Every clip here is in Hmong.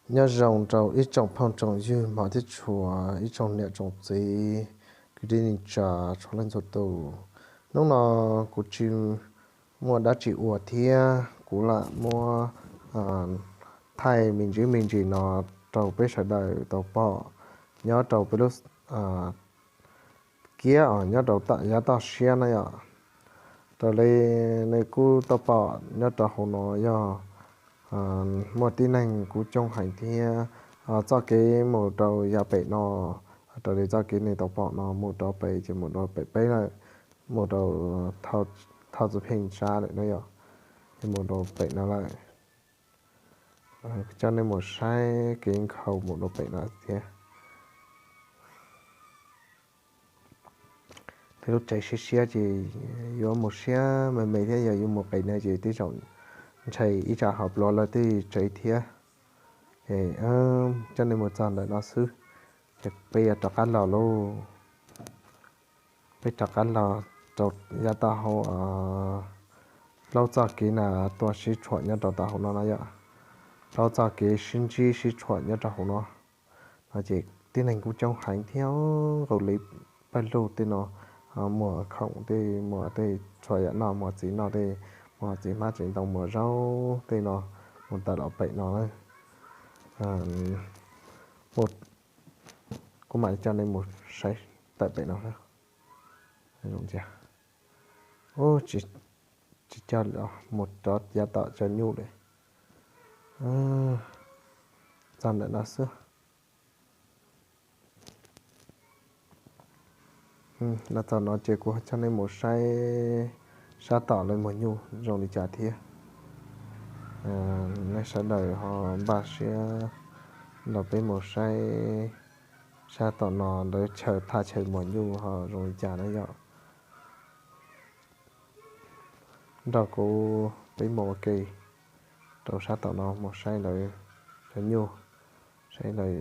Nyob zoo rau ib tsoom phooj tsoom ywg hmov thiab tshua, ib tsoom niam tsoom txiv, kwv tij neej tsa txhua leej txhua tus. Hnub no kuv tsis muaj dab tsi ua thiab kuv lam muab thaij me ntsis me ntsis no rau peb sawv daws tau pom nyob rau peb lub kiab os, nyob rau yav toj siab na yom. Raws li nej kuj tau pom nyob rau hauv no yog muaj tib neeg kub coob heev thiab. Txoj kev mus rau yav pem no, raws li txoj kev nej tau pom no mus rau pem ces mus rau pem peb lawm, mus rau thaj txuj pheej sab lawm na yom, ces mus rau pem no lawm. Coj nej mus saib kev nkhaus mus rau pem no thiab. Tej lub tsev siab siab ces yuav mus siab me me thiab, yog yuav mus pem no ces tej zaum ntshe ib tsam ho pluav lawm tej tsev thiab. Coj nej mus txog ntawm no xwb, ces peb yuav rov qab los lauj. Peb rov qab los rau yav tau hauv plaub txoj kev na, tuaj sib tshuam nyob rau tau hauv no no yom. Plaub txoj kev sib ntsib sib tshuam nyob rau hauv no no ces tib neeg kuj coob heev thiab, nkaus li pawg lug tej no, muag khoom tej, muag tej txhua yam noj, muag txiv noj tej, muag txiv hmab txiv ntoo, muag zaub tej no, mus tawm los pem no na. Kuv mam coj nej mus saib tawm pem no. Tsis coj mus rov yav tom cov nyuj li, txog ntawm no xwb. Los txog no ces kuv coj nej mus saib sab tom lawv muag nyuj zoo li cas thiab. Nej sawv daws ho npaj siab nrog peb mus saib sab tom no lawv chaw thaj chaw muag nyuj ho zoo li cas na yom. Nrog kuv peb mus ua ke rau sab tom no mus saib lawv cov nyuj, saib lawv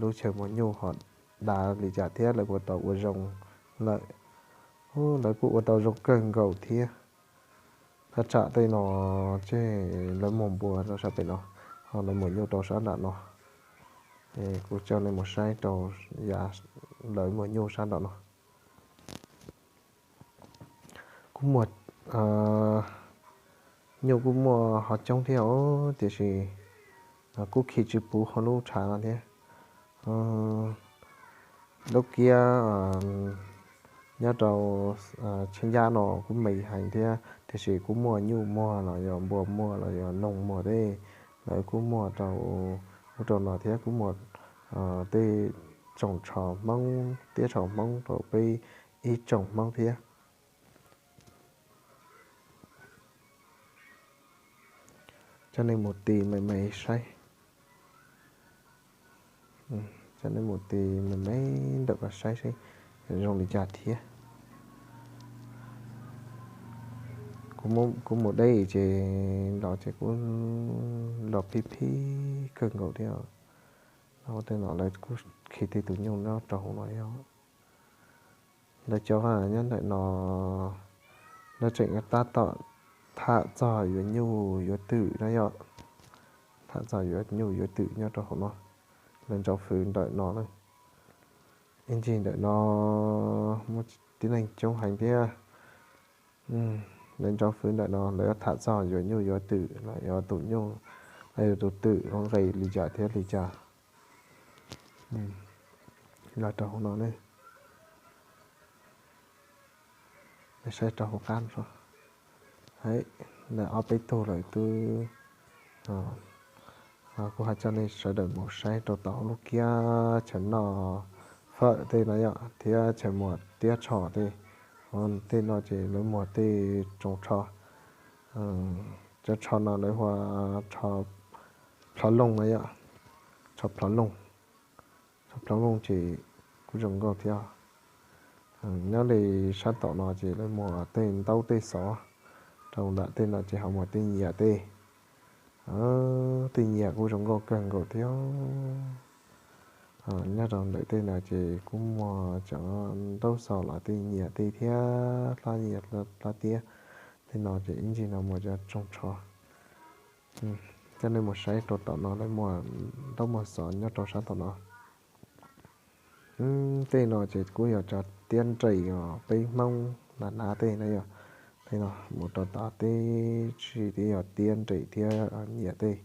lub chaw muag nyuj ho dav li cas thiab lawv puas tau ua zoo lawm. Lawv kuj ua tau zoo kawg nkaus thiab. Thaj tsam tej no ces lawv muag npua rau sab pem no, ho lawv muag nyuj rau sab nram no. Kuv coj nej mus saib rau yav lawv muag nyuj sab nram no. Kuj muaj nyuj kuj muaj ho coob thiab os, tiam sis kuj khi tsis puv hauv lub tshav no thiab. Lub kiab nyob rau Tsheej Yaj no kuj me heev thiab, tiam sis kuj muaj nyuj muag los yog npua muag los yog noog muag tej, lawv kuj muag rau ub rau no thiab, kuj muag tej tsoos tsho Hmoob, tiab tsho Hmoob rau peb ib tsoom Hmoob thiab. Coj nej mus ti me me saib, coj nej mus ti me me ntawm ko saib seb zoo li cas thiab. Kuv mus deb ces los ces kuj los phib phib kawg nkaus thiab. Ua tej no lawv kuj khi tej tus nyuj nyob rau hauv no yog lawv cov nyob ntawm no, lawv tseem tab tom tham txog yuav nyuj yuav twm na yom. Tham txog yuav nyuj yuav twm nyob rau hauv no, lawv ntxhov fwv ntawm no na. Ib ntsis ntawm no muaj tib neeg coob heev thiab. Lawv ntxhov fwv ntawm no lawv yuav tham txog yuav nyuj yuav twm los yuav tus nyuj, yuav tus twm zoo nqe li cas thiab li cas. Los rau hauv no ne, saib rau hauv qab. Lawv ob peb tug lawm twb, kuv hais coj nej sawv daws mus saib rau tom lub kiab chaw noj fawm tej no yom, thiab chaw muag tiab tsho tej. Tej no ces lawv muag tej tsoos tsho. Cov tsho no lawv hu ua tsho plhov looj na yom, tsho plhov looj. Tsho plhov looj ces kuj zoo nkauj thiab. Nyob li sab tom no ces lawv muag tej ntaub tej xov, rau ntawm tej no ces ho muag tej nyias tej. Tej nyias kuj zoo nkauj kawg nkaus thiab. Nyob rau ntawm tej no ces kuj muag cov ntaub xov los tej nyias tej thiab, plab nyias plab tiab. Tej no ces ib ntsis no muag cov tsoos tsho. Coj nej mus saib rau tom no, lawv muag ntaub muag xov nyob rau sab tom no. Tej no ces kuj yog cov tiab nreem os, peb Hmoob na na tej na yog. Tej no mus rau tom teb tsis teb yog tiab nreem thiab nyiam tej,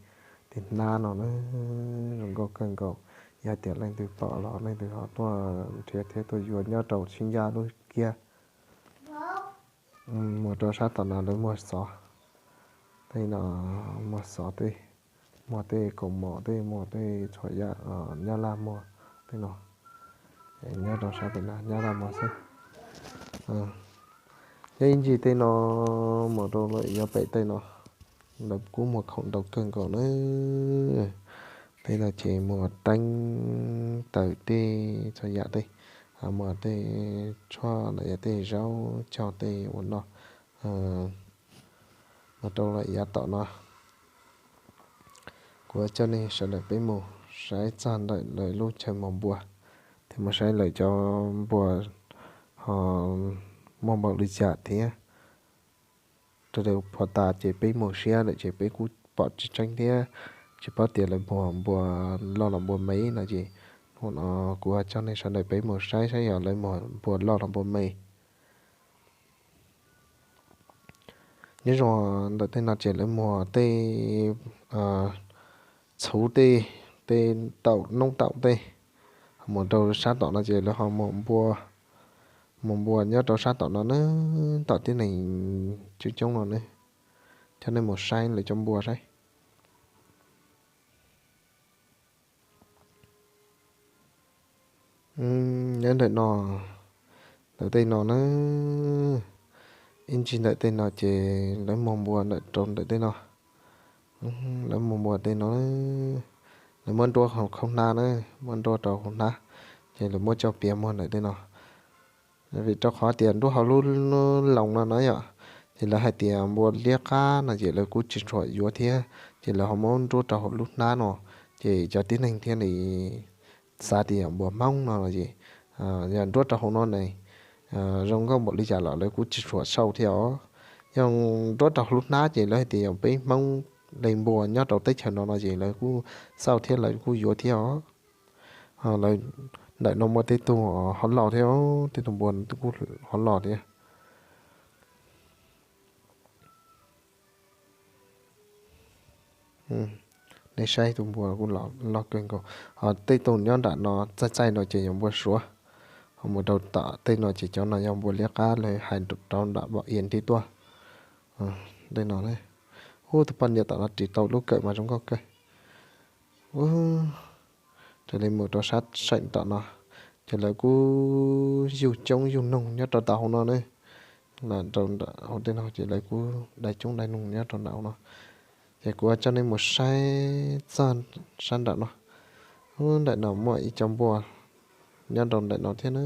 tej hnab no na, zoo nkauj kawg nkaus. Yog tias leej twg pom los leej twg ho tuaj nrhiav thiab tuaj yuav nyob rau sib ncaj lub kiag. Mus rau sab tom no lawv muag xov, tej no muag xov tej, muag tej kaus mom tej, muag tej txhua yam Nyab Laj muag tej no. Nyob rau sab pem no Nyab Laj muag xwb. Nyob ib ncig tej no mus rau lawm yuav pem tej no, lawv kuj muag khoom ntau kawg nkaus na. Tej no ces muag teeb taws tej txhua yam tej, muag tej tshuaj los yog tej zaub cog tej ua noj. Mus rau lawm yav tom no, kuv coj nej sawv daws peb mus saib txog ntawm lawv lub chaw muag npua, thiab mus saib lawv cov npua ho muaj npaum li cas thiab. Raws li phua tas ces peb mus siab lawm ces peb kuj pom tsis tseeb thiab tsis paub tias lawv muag npua loj los npua me no ces, hnub no kuv coj nej sawv daws peb mus saib saib yog lawv muag npua loj los npua me. Nyob zoo ntawm tej no ces lawv muag tej txhuv tej, tej taum noob taum tej. Mus rau sab tom no ces lawv ho muag npua, muag npua nyob rau sab tom no na, tom tib neeg coob coob no ne. Coj nej mus saib lawv cov npua saib. Nyob ntawm no, ntawm tej no na, ib ncig ntawm tej no ces lawv muag npua ntawm rau ntawm tej no. Lawv muag npua tej no, lawv muab nruab hauv khaub hnab na, muab nruab rau hauv hnab, ces lawv muab coj piav muag ntawm tej no. Vim rau qhov tias nruab hauv lub loos no na yom, ces lawv hais tias npua liab qab no ces lawv kuj tsis tshua yuav thiab, ces lawv ho muab nruab rau hauv lub hnab no, ces cov tib neeg thiaj li xav tias yog npua Hmoob no los es, yog nruab rau hauv no ne, zoo nkauj npaum li cas los lawv kuj tsis tshua xauj thiab os. Yog nruab rau hauv lub hnab ces lawv hais tias yog peb Hmoob li npua nyob rau teb chaws no no ces lawv kuj xauj thiab lawv kuj yuav thiab os. Lawv ntawm no muaj tej tug hov loj thiab, tej tug npua kuj hov loj thiab. Nej saib tus npua kuj loj kawg nkaus. Ho tej tug nyob nram no txaij txaij no ces yog npua Suav. Ho mus rau tom tej no ces cov no yog npua liab qab lawv hais rau nram Npom Ia nti tuaj. Tej no, ub, tus poj niam tom no ris tau lub kawm mas zoo nkauj kawg. Raws li mus rau sab seem tom no, ces lawv kuj yug coob yug noog nyob rau tom hauv no ne. Los rau hauv tej no ces lawv kuj dai coob dai noog nyob rau nram hauv no. Ces kuv coj nej mus saib txog sab nram no. Ub, nram no muaj ib co npua nyob rau nram no thiab na.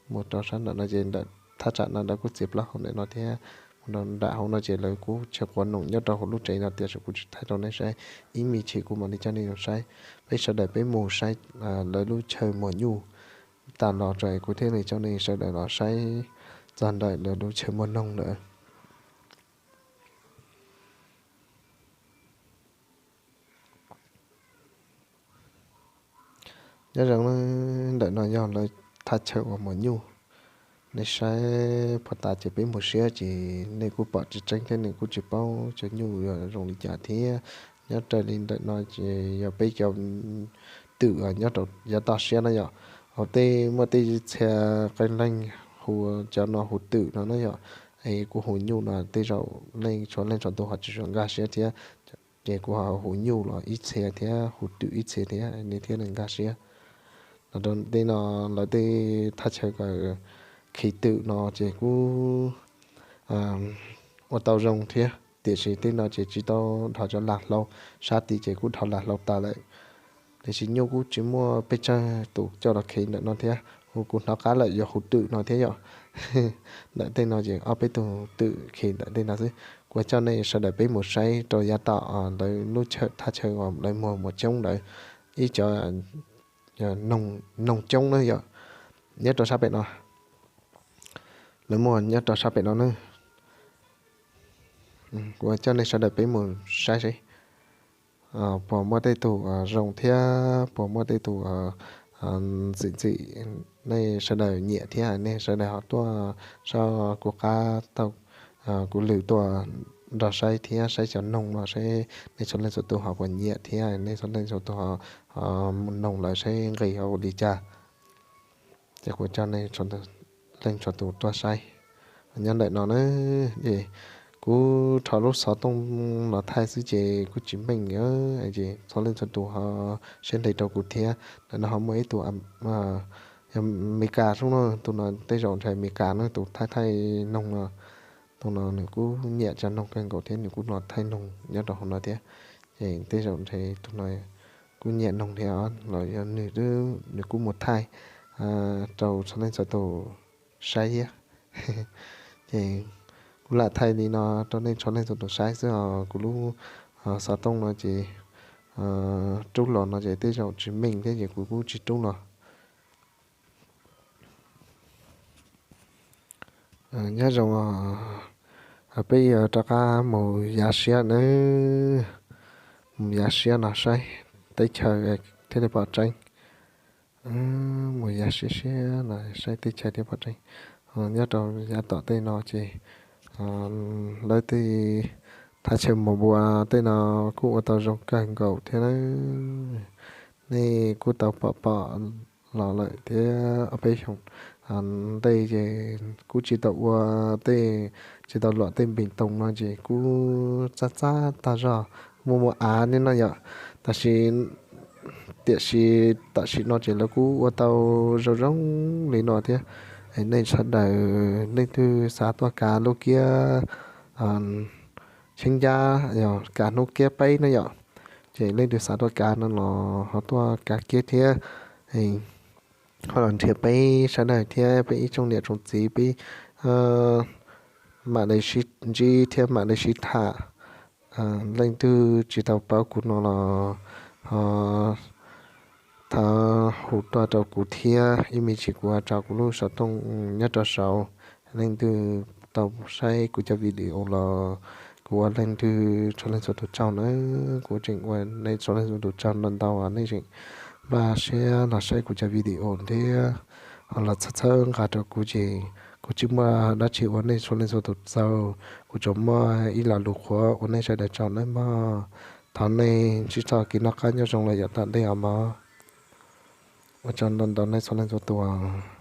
Mus rau sab nram no ces ntawm thaj tsam no lawv kuj txiav plaub hau ntawm no thiab. Mus rau nram hauv no ces lawv kuj tshav quav noom nyob rau hauv lub tsev no tiam sis kuv tsis thaij rau nej saib, ib me chim kuv mam li coj nej saib. Peb sawv daws peb mus saib lawv lub chaw muag nyuj tas los tso kuv thiaj li coj nej sawv daws los saib txog ntawm lawv lub chaw muag noog ntawd. Nyob zoo, ntawm no yog lawv thaj chaw uas muag nyuj. Nej saib puag ta ces peb mus siab ces nej kuj pom tsis tseeb thiab nej kuj tsis paub cov nyuj yog zoo li cas thiab. Nyob raws li ntawm no ces yog peb cov twm nyob rau yav toj siab na yom. Hauv tej muaj tej txhia qee leej hu cov no hu twm no na yom. Es kuv hu nyuj no tej zaum leej tshuav leej tshuav tus ho tsis tshua nkag siab thiab. Ces kuv ho hu nyuj los ib txhia thiab hu twm ib txhia thiab nej thiaj li nkag siab. Los rau tej no, lawv tej thaj chaw kws khi twm no ces kuj ua tau zoo thiab tiam sis tej no ces tsis tau dhos cov lag hlau, sab tid ces kuj dhos lag hlau tas lawm. Tiam sis nyuj kuj tsis muaj pes tsawg tus coj los khi ntawm no thiab, hu kuv hnov qab lawm yuav hu twm no thiab yom. Ntawm tej no ces ob peb tug twm khi ntawm tej no xwb. Kuv coj nej sawv daws peb mus saib rau yav tom lawv lub chaw, thaj chaw uas lawv muag muag coob ntawd, ib cov noog coob na yom, nyob rau sab pem no. Lawv muag nyob rau sab pem no na. Kuv coj nej sawv daws peb mus saib seb puas muaj tej tus zoo thiab puas muaj tej tus ntxim ntxim, nej sawv daws nyiam thiab nej sawv daws ho tuaj sab kuv qab tau kuv lwm tuaj nrog saib thiab saib cov noog no seb nej txhua leej txhua tus ho puas nyiam thiab nej txhua leej txhua tus ho mus noog lawm seb nqis hauv li cas. Ces kuv coj nej leej txhua tus tuaj saib. Nyob ntawm no na, es kuv rho lub xov tooj los thaij xwb ces kuj tsis meej li, ces txhua leej txhua tus ho seb ntev rau kuv thiab. Ntawm no ho muaj ib tug yog Meskas xwb no, tus no tej zaum ntshe Meskas no tus thaij thaij noog no. Tus no nws kuj nyiam cov noog kawg nkaus thiab nws kuj los thaij noog nyob rau hauv no thiab. Ces tej zaum ntshe tus no kuj nyiam noog thiab los yog nws, nws kuj mus thaij rau txhua leej txhua tus saib thiab. Ces kuv lam thaij li no rau nej txhua leej txhua tus saib xwb os. Kuv lub xov tooj no ces rub los no ces tej zaum tsis meej thiab ces kuv kuj tsis rub los. Nyob zoo, peb yuav rov qab mus yav siab nawb, mus yav siab no saib teb chaws thiaj li pom tseeb. Mus yav siab siab no saib teb chaws thiaj pom tseeb. Nyob rau yav tom tej no ces lawv tej thaj chaw mus npua tej no kuj ua tau zoo kawg nkaus thiab na. Nej kuj tau pom pom los lawm thiab ob peb xyoos ntej ces kuj tsis tau ua tej, tsis tau luam tej npes toos no ces kuj txaj txaj tag zog, muaj muaj av thiab no yom. Tab sis tiam sis tam sim no ces lawv kuj ua tau zoo zoo li no thiab. Nej sawv daws leej twg xav tuaj kav lub kiab cheeb ncab, yog kav hnub kiab peb na yom, ces leej twg xav tuaj kav no los ho tuaj kav kiab thiab. Ho los nrhiav peb sawv daws thiab peb ib tsoom niam tsoom txiv peb mam li sib ntsib thiab mam li sib tham. Leej twg tsis tau paub kuv no los ho thov hu tuaj rau kuv thiab, ib me ntsis kuv tso kuv lub xov tooj nyob rau saud. Leej twg tau saib kuv cov video los kuv ua leej twg txhua leej txhua tus tsaug na. Kuv tseem ua nej txhua leej txhua tus tsaug ntau ntau nej tseem npaj siab los saib kuv cov video thiab ho los txhawb txhawb nqa rau kuv ces kuv tsis muaj dab tsi ua nej txhua leej txhua tus tsaug, kuv tsuas muaj ib lo lus qhuav ua nej sawv daws tsaug nawb mog. Thov nej ntsib txoj kev noj qab nyob zoo los yav tom ntej os mog. Ua tsaug ntau ntau nej txhua leej txhua tus.